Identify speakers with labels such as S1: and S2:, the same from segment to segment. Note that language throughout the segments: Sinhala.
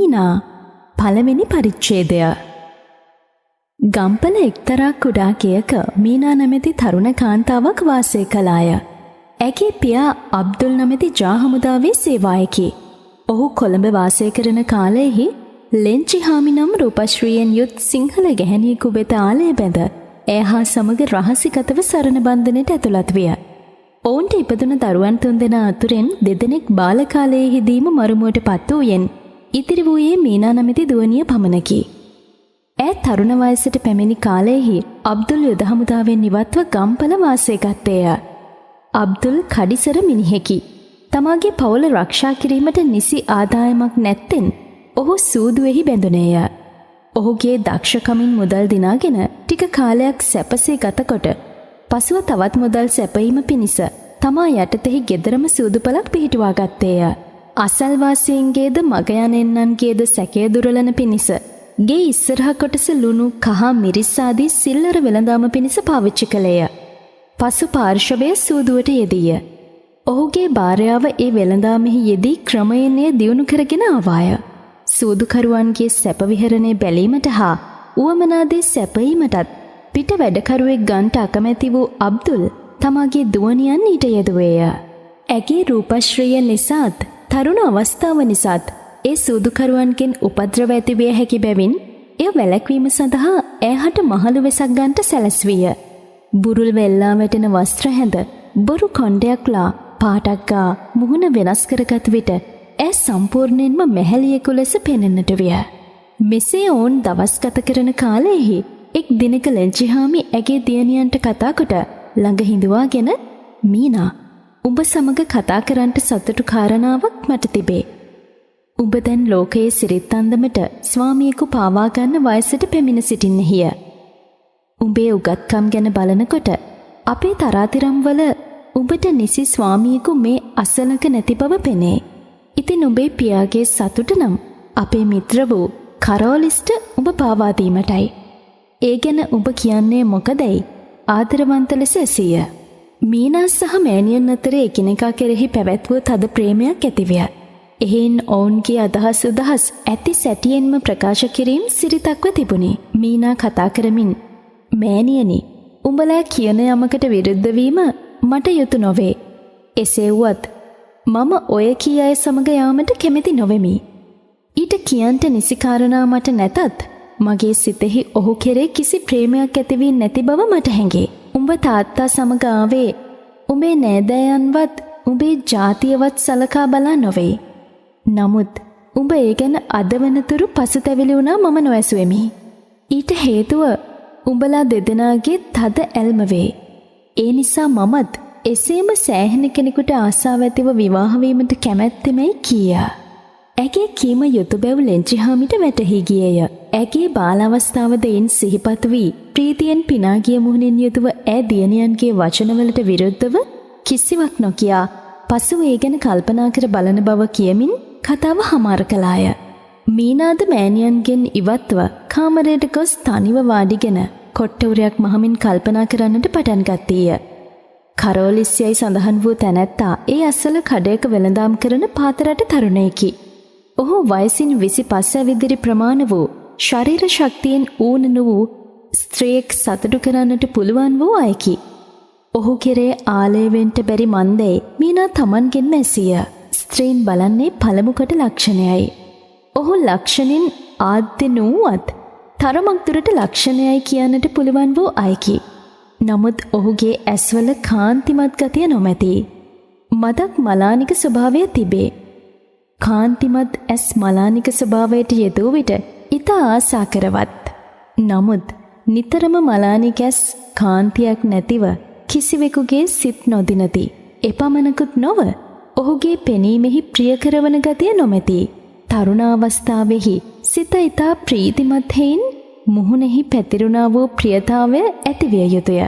S1: මීනා පළවෙනි පරිච්ඡේදය. ගම්පල එක්තරා කුඩා ගෙයක මීනා නැමැති තරුණ කාන්තාවක් වාසය කළාය. ඇගේ පියා අබ්දුල් නැමැති ජා හමුදාවේ සේවායකි. ඔහු කොළඹ වාසය කරන කාලයෙහි ලෙන්චි හාමි නම් රූපශ්‍රීයෙන් යුත් සිංහල ගැහැණියෙකු වෙත ආලය බැඳ ඇය හා සමග රහසිගතව සරණ බන්ධනයට ඇතුළත් විය. ඔවුන්ට ඉපදුන දරුවන් තුන්දෙනා අතුරෙන් දෙදෙනෙක් බාල කාලයේදීම මරුමුවට පත් වූයෙන් ඉතිරි වූයේ මීනා නැමැති දුවනිය පමණකි. ඈ තරුණ වයසට පැමිණි කාලයෙහි අබ්දුල් යුද හමුදාවෙන් ඉවත්ව ගම්පල වාසය ගත්තේය. අබ්දුල් කඩිසර මිනිහෙකි. තමාගේ පවුල රක්ෂා කිරීමට නිසි ආදායමක් නැත්තෙන් ඔහු සූදුවෙහි බැඳුනේය. ඔහුගේ දක්ෂකමින් මුදල් දිනාගෙන ටික කාලයක් සැපසේ ගතකොට පසුව තවත් මුදල් සැපයීම පිණිස තමා යටතෙහි ගෙදරම සූදුපලක් පිහිටුවා ගත්තේය. අසල්වාසීන්ගේද මග යනෙන්නන්ගේද සැකය දුරලන පිණිස ගේ ඉස්සරහ කොටස ලුණු, කහ, මිරිස් ආදී සිල්ලර වෙළඳාම පිණිස පාවිච්චි කළේය. පසු පාර්ශවය සූදුවට යෙදීය. ඔහුගේ භාර්යාව ඒ වෙළඳාමෙහි යෙදී ක්‍රමයෙන් එය දියුණු කරගෙන ආවාය. සූදුකරුවන්ගේ සැප විහරණය බැලීමට හා උවමනා දේ සැපයීමටත් පිට වැඩකරුවෙක් ගන්ට අකමැති වූ අබ්දුල් තමාගේ දුවනියන් ඊට යෙදුවේය. ඇගේ රූපශ්‍රීය නිසාත් තරුණ අවස්ථාව නිසාත් ඒ සූදුකරුවන්ගෙන් උපද්‍රව ඇති විය හැකි බැවින් එය වැළැක්වීම සඳහා ඈහට මහලු වෙසක් ගන්නට සැලැස්විය. බුරුල් වෙල්ලා වැටෙන වස්ත්‍ර හැඳ බොරු කොණ්ඩයක් ලා පාටක් ගා මුහුණ වෙනස් කරගත් විට ඈ සම්පූර්ණයෙන්ම මැහැලියෙකු ලෙස පෙනෙන්නට විය. මෙසේ ඔවුන් දවස් ගත කරන කාලයෙහි එක් දිනක ලෙන්චිහාමි ඇගේ දියණියන්ට කතා කොට ළඟ හිඳුවාගෙන, මීනා, උඹ සමග කතා කරන්නට සතුටු කාරණාවක් මට තිබේ. උඹ දැන් ලෝකයේ සිරිත් අන්දමට ස්වාමියෙකු පාවා ගන්න වයසට පැමිණ සිටින්නෙහිය. උඹේ උගත්කම් ගැන බලනකොට අපේ තරාතිරම් වල උඹට නිසි ස්වාමියෙකු මේ අසලක නැති බව පෙනේ. ඉතින් උඹේ පියාගේ සතුට නම් අපේ මිත්‍ර වූ කරෝලිස්ට උඹ පාවා දීමටයි. ඒ ගැන උඹ කියන්නේ මොකදයි? ආදරවන්ත ලෙස ඇසීය. මීනා සහ මෑණියන් අතර එකිනෙකා කෙරෙහි පැවැත් වූ තද ප්‍රේමයක් ඇතිවිය. එහෙයින් ඔවුන්ගේ අදහස් උදහස් ඇති සැටියෙන්ම ප්‍රකාශ කිරීම සිරිතක්ව තිබුණි. මීනා කතා කරමින්, මෑණියනි, උඹලා කියන යමකට විරුද්ධ වීම මට යුතු නොවේ. එසේ වුවත් මම ඔය කී අය සමග යාමට කැමැති නොවෙමි. ඊට කියන්ට නිසි කාරණා මට නැතත් මගේ සිතෙහි ඔහු කෙරේ කිසි ප්‍රේමයක් ඇති වී නැති බව මට හැඟේ. උඹ තාත්තා සමග ආවේ උඹේ නෑදෑයන්වත් උඹේ ජාතියවත් සලකා බලා නොවේ. නමුත් උඹ ඒ ගැන අද වනතුරු පසුතැවිලි වුණා මම නොඇසුවෙමි. ඊට හේතුව උඹලා දෙදෙනාගේ තද ඇල්ම වේ. ඒ නිසා මමත් එසේම සෑහෙන කෙනෙකුට ආසාව ඇතිව විවාහ වීමට කැමැත්තෙමයි කීය. ඇගේ කීම යුතු බැව් ලෙන්චිහාමිට වැටහි ගියේය. ඇගේ බාලාවස්ථාවද එයින් සිහිපත් වී ප්‍රීතියෙන් පිනා ගිය මුහුණින් යුතුව ඈ දියණියන්ගේ වචනවලට විරුද්ධව කිසිවක් නොකියා පසුව ඒ ගැන කල්පනා කර බලන බව කියමින් කතාව හමාර කළාය. මීනාද මෑණියන්ගෙන් ඉවත්ව කාමරයට ගොස් තනිව වාඩිගෙන කොට්ට උරයක් මහමින් කල්පනා කරන්නට පටන් ගත්තීය. කරෝලිස්යයි සඳහන් වූ තැනැත්තා ඒ අසල කඩයක වෙළඳාම් කරන පාතරට තරුණයෙකි. ඔහු වයසින් 25 ඇවිදිරි ප්‍රමාණ වූ ශරීර ශක්තියෙන් ඌන නොවූ ස්ත්‍රියෙක් සතුටු කරන්නට පුළුවන් වූ අයෙකි. ඔහු කෙරේ ආලය වෙන්න බැරි මන්දේ මීනා තමන්ගෙන්ම ඇසීය. ස්ත්‍රීන් බලන්නේ පළමු කොට ලක්ෂණයයි. ඔහු ලක්ෂණින් ආද්‍ය නොවුවත් තරමක් දුරට ලක්ෂණයයි කියන්නට පුළුවන් වූ අයෙකි. නමුත් ඔහුගේ ඇස්වල කාන්තිමත් ගතිය නොමැති. මදක් මලානික ස්වභාවය තිබේ. කාන්තිමත් ඇස් මලානික ස්වභාවයට යෙදූ විට ඉතා ආසාකරවත්. නමුත් නිතරම මලානික ඇස් කාන්තියක් නැතිව කිසිවෙකුගේ සිත් නොදිනති. එපමණකුත් නොව ඔහුගේ පෙනීමෙහි ප්‍රිය කරවන ගතිය නොමැති. තරුණාවස්ථාවෙහි සිත ඉතා ප්‍රීතිමත් හේයින් මුහුණෙහි පැතිරුණා වූ ප්‍රියතාවය ඇතිවිය යුතුය.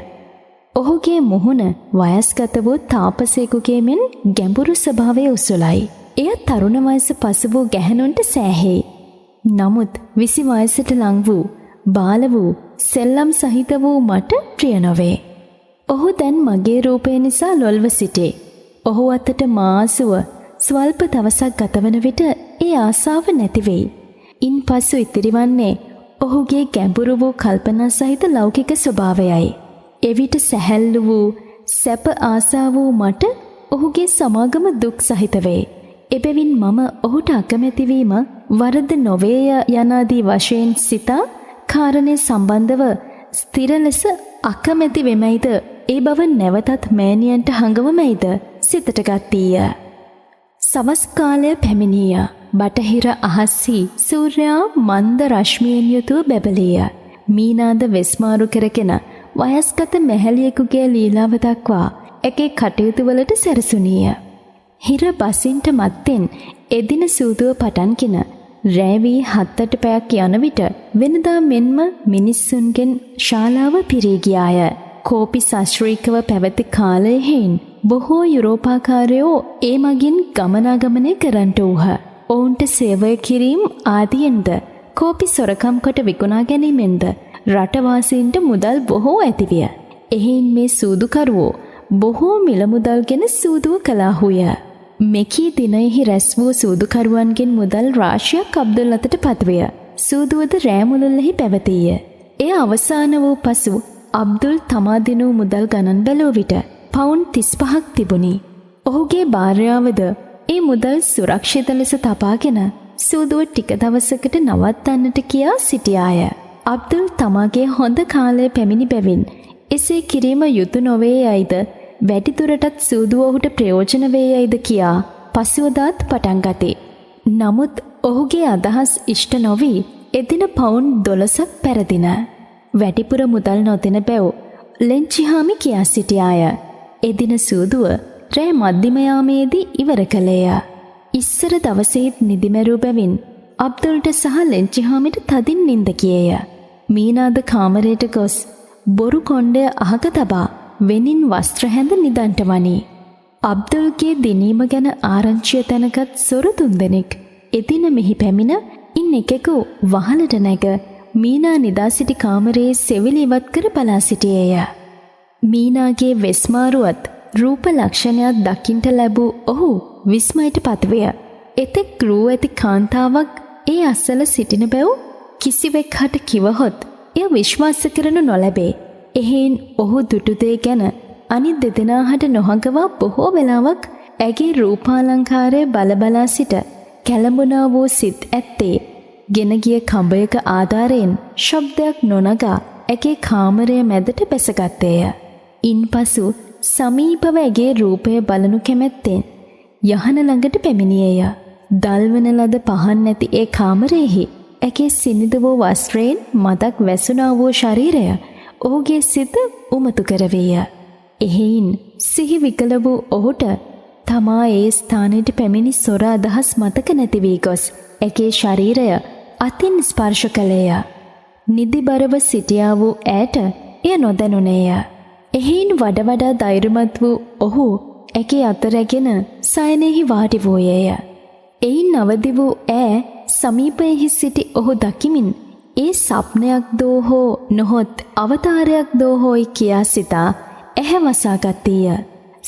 S1: ඔහුගේ මුහුණ වයස්ගත වූ තාපසයෙකුගේ මෙන් ගැඹුරු ස්වභාවය උසුලයි. එය තරුණ වයස පසු වූ ගැහැණුන්ට සෑහෙයි. නමුත් 20 වයසට ලං වූ බාල වූ සෙල්ලම් සහිත වූ මට ප්‍රිය නොවේ. ඔහු දැන් මගේ රූපය නිසා ලොල්ව සිටේ. ඔහු අතට මාසුව ස්වල්ප දවසක් ගතවන විට ඒ ආසාව නැති වෙයි. ඉන්පසු ඉතිරිවන්නේ ඔහුගේ ගැඹුරු වූ කල්පනා සහිත ලෞකික ස්වභාවයයි. එවිට සැහැල්ලු වූ සැප ආසා වූ මට ඔහුගේ සමාගම දුක් සහිත වේ. එබැවින් මම ඔහුට අකමැති වීම වරද නොවේය යනාදී වශයෙන් සිතා කාරණේ සම්බන්ධව ස්ථිර ලෙස අකමැති වෙමයිද, ඒ බව නැවතත් මෑණියන්ට හඟවමයිද සිතට ගත්තීය. සවස් කාලය පැමිණිය. බටහිර අහස්හි සූර්යා මන්ද රශ්මියෙන් යුතුව බැබලීය. මීනාද වෙස්මාරු කරගෙන වයස්ගත මැහැලියෙකුගේ ලීලාව දක්වා ඇගේ කටයුතු වලට සැරසුණීය. හිර බසින්ට මත්තෙන් එදින සූදුව පටන්ගෙන රෑ වී 7-8 පැයක් යන විට වෙනදා මෙන්ම මිනිස්සුන්ගෙන් ශාලාව පිරී ගියාය. කෝපි සශ්‍රීකව පැවති කාලය හේයින් බොහෝ යුරෝපාකාරයෝ ඒ මගින් ගමනාගමනය කරන්නට වූහ. ඔවුන්ට සේවය කිරීම ආදියෙන්ද කෝපි සොරකම් කොට විකුණා ගැනීමෙන්ද රටවාසීන්ට මුදල් බොහෝ ඇතිවිය. එහෙයින් මේ සූදුකරුවෝ බොහෝ මිල මුදල්ගෙන සූදුව කළාහුය. මෙකී දිනයෙහි රැස් වූ සූදුකරුවන්ගෙන් මුදල් රාශියක් අබ්දුල් අතට පත්විය. සූදුවද රෑ මුළුල්ලෙහි පැවතීය. එය අවසාන වූ පසු අබ්දුල් තමා දිනූ මුදල් ගණන් බැලුව විට පවුන් 35ක් තිබුණි. ඔහුගේ භාර්යාවද ඒ මුදල් සුරක්ෂිත ලෙස තබාගෙන සූදුව ටික දවසකට නවත්තන්නට කියා සිටියාය. අබ්දුල් තමාගේ හොඳ කාලය පැමිණි බැවින් එසේ කිරීම යුතු නොවේ යයිද, වැඩිදුරටත් සූදුව ඔහුට ප්‍රයෝජන වේ යයිද කියා පසුවදාත් පටන් ගතී. නමුත් ඔහුගේ අදහස් ඉෂ්ට නොවී එදින පවුන් 12ක් පෙරදින. වැඩිපුර මුදල් නොදෙන බැව් ලෙන්චිහාමි කියා සිටියාය. එදින සූදුව රෑ මධ්‍යම යාමේදී ඉවර කළේය. ඉස්සර දවසේත් නිදිමැරූ බැවින් අබ්දුල්ට සහ ලෙන්චිහාමිට තදින් නින්ද ගියේය. මීනාද කාමරයට ගොස් බොරු කොණ්ඩය අහක තබා වෙනින් වස්ත්‍ර හැඳ නිදන්ට වනී. අබ්දුල්ගේ දිනීම ගැන ආරංචිය දැනගත් සොරු තුන්දෙනෙක් එදින මෙහි පැමිණ ඉන් එකෙකු වහලට නැග මීනා නිදා සිටි කාමරයේ සෙවිලි ඉවත් කර බලා සිටියේය. මීනාගේ වෙස්මාරුවත් රූප ලක්ෂණයක් දකින්ට ලැබූ ඔහු විස්මයට පත්විය. එතෙක් රූ ඇති කාන්තාවක් ඒ අසල සිටින බැව් කිසිවෙක් හට කිවහොත් එය විශ්වාස කරනු නොලැබේ. එහෙයින් ඔහු දුටු දේ ගැන අනිත් දෙදෙනා හට නොහඟවා බොහෝ වෙලාවක් ඇගේ රූපාලංකාරය බලබලා සිට කැළඹුණා වූ සිත් ඇත්තේ ගෙන ගිය කඹයක ආධාරයෙන් ශබ්දයක් නොනගා ඇගේ කාමරය මැදට බැසගත්තේය. ඉන්පසු සමීපව ඇගේ රූපය බලනු කැමැත්තෙන් යහන ළඟට පැමිණියේය. දල්වන ලද පහන් නැති ඒ කාමරයෙහි ඇගේ සිනිඳු වූ වස්ත්‍රයෙන් මදක් වැසුණා වූ ශරීරය ඔහුගේ සිත උමතු කරවීය. එහෙයින් සිහි විකල වූ ඔහුට තමා ඒ ස්ථානයට පැමිණි සොර අදහස් මතක නැති වී ගොස් ඇගේ ශරීරය අතින් ස්පර්ශ කළේය. නිදිබරව සිටියා වූ ඈට එය නොදැනුනේය. එහෙයින් වඩ වඩා ධෛර්යමත් වූ ඔහු ඇගේ අත රැගෙන සයනෙහි වාඩි වූයේය. එයින් අවදි වූ ඈ සමීපයෙහි සිටි ඔහු දකිමින් ඒ සප්නයක් දෝ හෝ නොහොත් අවතාරයක් දෝ හෝයි කියා සිතා ඇහැ වසා ගත්තීය.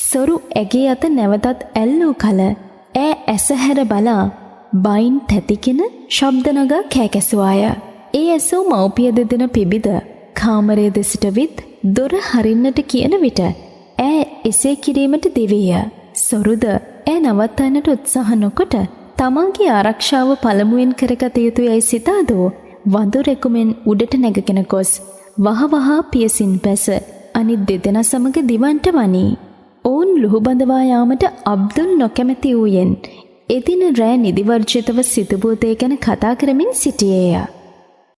S1: සොරු ඇගේ අත නැවතත් ඇල්ලූ කල ඈ ඇසහැර බලා බයින් තැතිගෙන ශබ්ද නගා කෑ ගැසුවාය. ඒ ඇසූ මව්පිය දෙදෙන පිබිද කාමරය දෙසට විත් දොර හරින්නට කියන විට ඈ එසේ කිරීමට දිවිය. සොරුද ඈ නවත්තන්නට උත්සාහ නොකොට තමාගේ ආරක්ෂාව පළමුවෙන් කරගත යුතුයයි සිතාදෝ වඳුරෙකු මෙන් උඩට නැගගෙන ගොස් වහවහා පියසින් බැස අනිත් දෙදෙනා සමග දිවන්ට වනී. ඔවුන් ලුහු බඳවා යාමට අබ්දුල් නොකැමැති වූයෙන් එදින රෑ නිදිවර්ජිතව සිදු වූ දේ ගැන කතා කරමින් සිටියේය.